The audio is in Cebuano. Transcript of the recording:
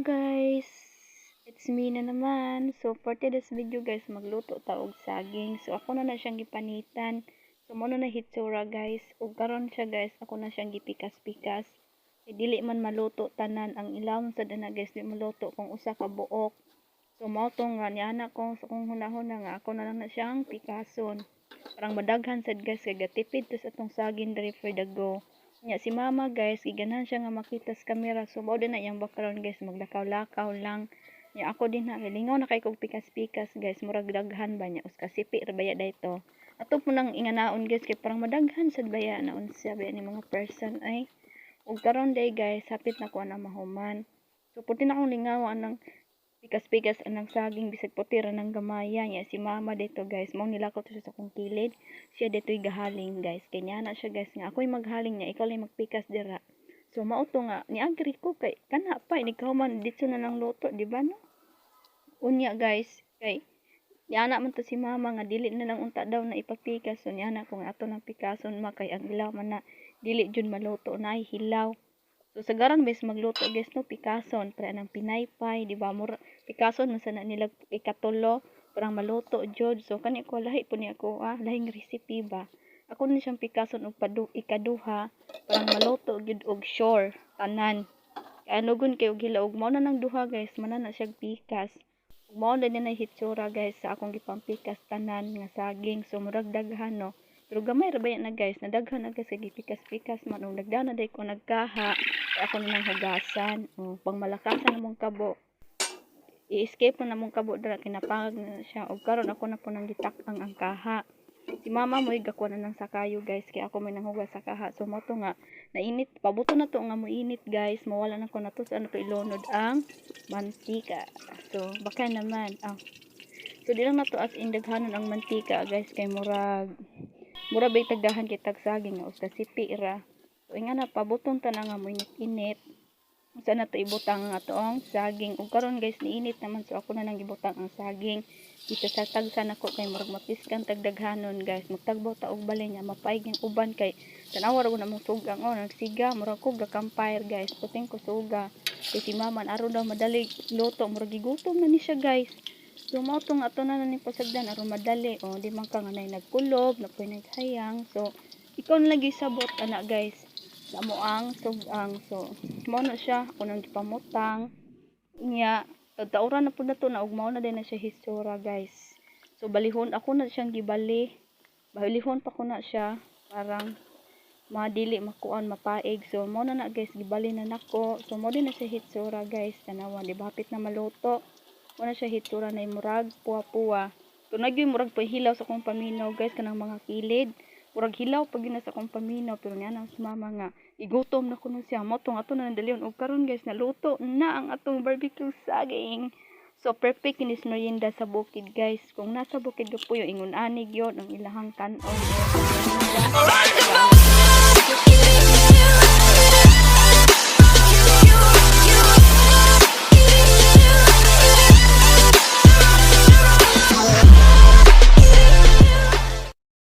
Guys! It's me na naman. So for today's video, guys, magluto ta og saging. So ako na na siyang gipanitan. So mao na na hitsura, guys. Ug karon siya, guys, ako na siyang gipikas-pikas. Kay dili man maluto tanan ang ilawom sad ana, guys, di maluto kung usa ka buok. So mao to nga niana ko sa akong hunahuna nga ako na lang na siyang pikason. Parang madaghan sad, guys, kay gatipid to sa atong saging diri for the go. Nya si mama, guys, giganahan siya nga makita sa kamera. So mao din na iyang background, guys, maglakaw-lakaw lang. Nya ako din ha, lingaw na kay kog pikas-pikas, guys, murag daghan ba niya, usa sipi ra baya dayto. Ato po nang inganaon, guys, kay parang madaghan sad baya na unsa baya ni mga person ay. Ug karon day, guys, hapit na ko na mahuman. So puti na akong lingaw anang pikas-pikas anang saging bisag puti ra nang gamaya. Nya si mama dito, guys, mao nilakaw to siya sa akong kilid. Siya dito'y gahaling, guys. Kay niya na siya, guys, nga ako'y maghaling niya, ikaw lang magpikas dira. So mao to nga ni-agree ko kay kana pa ikaw man dito na lang luto, di ba, no? Unya, guys, kay niana man to si mama nga dili na lang unta daw na ipapikas. So niana ko nga ato nang pikason ma kay ang ilaw man na dili jud maluto na hilaw. So sagaran bes magluto, guys, no, pikason pre anang pinaypay, di ba? Mura pikason man sana nila ikatulo parang maluto jud. So kani ko lahi po niya ko lahing recipe ba. Ako ni siyang pikason og padu ikaduha parang maluto gyud og sure tanan. Kay anugon kay og hilaw ug mao na nang duha, guys, man na siya pikas. Ug mao na din na hitsura, guys, sa akong gipampikas tanan nga saging. So murag daghan, no. Pero gamay ra ba na, guys, nadaghan na, guys, kay gipikas-pikas man ug nagdana day ko nagkaha. Kay ako na nang hugasan. O pang malakasan namong kabo. I-escape na namong kabo dira kinapangag na siya ug karon ako na po nang gitak-ang ang kaha. Si mama mo gakuha na ng sakayo, guys, kay ako may nanghugas sa kaha. So mo to nga nainit, pabuto na to nga moinit, guys. Mawala na ko na to sa ano to ilunod ang mantika. So baka naman. Ah. So di lang na to as in daghanon ang mantika, guys, kay murag mura bay tagdahan kay tag saging nga usa sipi ra. So inga na pabuton ta na nga moinit-init. Unsa na to ibutang ang atoong saging. Ug karon, guys, niinit naman, so ako na nang gibutang ang saging. Dito sa tagsa nako kay murag mapiskan tagdaghanon, guys. Magtagbaw ta og balay niya mapaig ang uban kay tanawa ra na mong sugang oh nagsiga murag ko ga campfire, guys. Puting ko suga. Kay si mama aron daw madali luto, murag gigutom na ni siya, guys. So mao tong ato na ni pasagdan aron madali oh di man ka nga nay nagkulob, napoy naghayang. So ikaw na lagi sabot ana, guys. Namo ang sugang. So mao na siya ako nang gipamutang. Nya tauran na pud na to na ug mao na din na siya hitsura, guys. So balihon ako na siyang gibali. Balihon pa ko na siya parang madili makuan mapaig. So mao na na, guys, gibali na nako. So mao din na siya hitsura, guys. Tanawa, di ba hapit na maluto. Mao na siya hitsura na murag puwa-puwa. So nagyoy murag pahilaw sa akong paminaw, guys, kanang mga kilid. Murag hilaw pag yun na sa akong paminaw pero niya nang si mama nga igutom na kuno siya. Mao tong ato na nandalion og karon, guys, naluto na ang atong barbecue saging. So perfect kinis merienda sa bukid, guys. Kung nasa bukid ka po yung ingon anig yon ang ilahang kan-on. Alright.